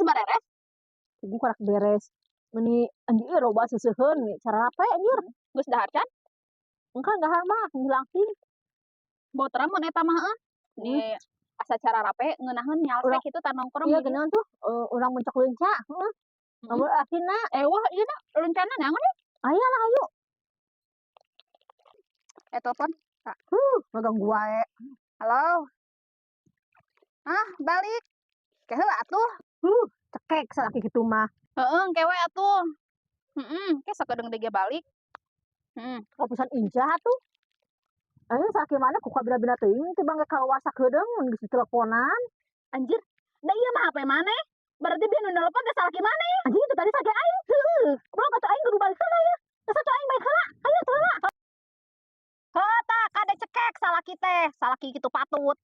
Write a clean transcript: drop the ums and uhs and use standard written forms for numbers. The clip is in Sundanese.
Geus bareres? Gua karak beres. Meni anjir loba seuseuheun cara rape anjir. Geus dahar can? Engka dahar mah langsung. Botra mun eta mah heuh. Di asa cara rape ngeunaheun nyalse Urang kitu tah nongkrong iya di dieu. Geunaheun tuh urang muncak leunca, heeh. Lamun akhirna Eh, wah, ieu na lencana naon ieu? Aya lah, ayo. Eh, telepon. Huh, ngaganggu wae. Halo. Ah, balik. Ke heula atuh. Huh, cekek salaki kitu mah. Heeh, engke we atuh. Heeh, ke sakedeung deui ge balik. Heeh. Kapusan injah atuh. Ayo salaki mana ku kabina-bina teuing teh bangke kaluar sakedeung mun geus diteleponan. Anjir, da ieu mah HP maneh. Berarti dia nu nelpon teh salaki maneh. Anjing, itu tadi salaki aing. Heueuh. Goblok atuh, aing kudu balik heula ya. Geus atuh, aing balik heula. Ayo tuh heula. Heuh, tah kade cekek salaki teh, salaki kitu patut.